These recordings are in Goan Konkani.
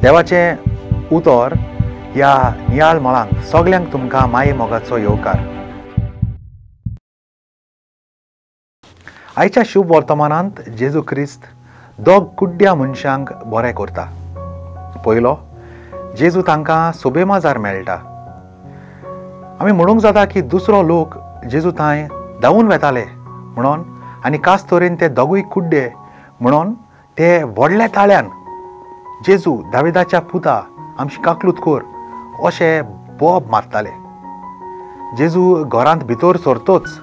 देवाचें उतर ह्या नियाळ मळांक सगल्यांक तुमकां माये मोगाचो येवकार. आयच्या शुभ वर्तमानांत जेजू क्रिस्त दोग कुड्ड्या मनशांक बरें करता. पयलो, जेजू तांकां सोबेमाजार मेळटा. आमी म्हणूंक जाता की दुसरो लोक जेजू थंय धांवून वेताले म्हणून आनी खास तरेन ते दोगूय कुड्डे म्हणून ते व्हडल्या ताळ्यान जेजू दाविदाच्या पुता आमची काकलूत कर अशें बोब मारताले. जेजू घरांत भितर सरतोच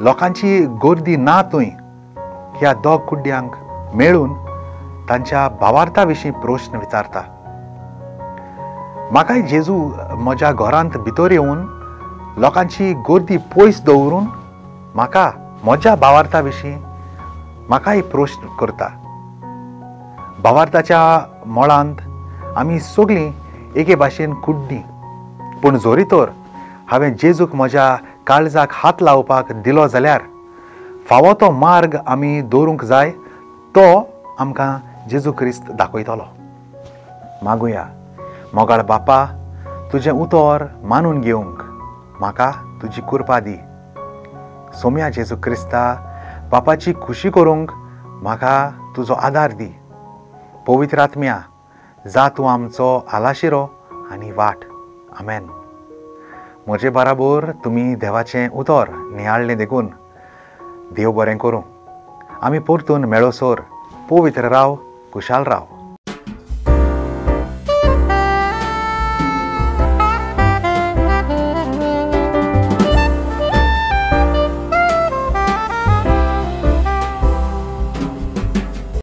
लोकांची गर्दी ना थंय ह्या दोग कुड्ड्यांक मेळून तांच्या भावार्था विशीं प्रश्न विचारता. म्हाकाय जेजू म्हज्या घरांत भितर येवन लोकांची गर्दी पयस दवरून म्हाका म्हज्या भावार्था विशीं म्हाकाय प्रश्न करता. भावार्थाच्या मळांत आमी सगळीं एके भाशेन कुड्डीं, पूण जरी तर हांवें जेजूक म्हज्या काळजाक हात लावपाक दिलो जाल्यार फावो तो मार्ग आमी दवरूंक जाय, तो आमकां जेजू क्रिस्त दाखयतलो. मागुया, मोगाळ बापा, तुजें उतर मानून घेवंक म्हाका तुजी कृपा दी. सोम्या जेजू क्रिस्ता, बापाची खुशी करूंक म्हाका तुजो आदार दी. पवित्र आत्म्या, जा तूं आमचो आलाशिरो आनी वाट. आमेन. म्हजे बराबर तुमी देवाचें उतर नियाळ्ळें देखून देव बरें करूं. आमी परतून मेळोसर पवित्र राव, खुशाल राव.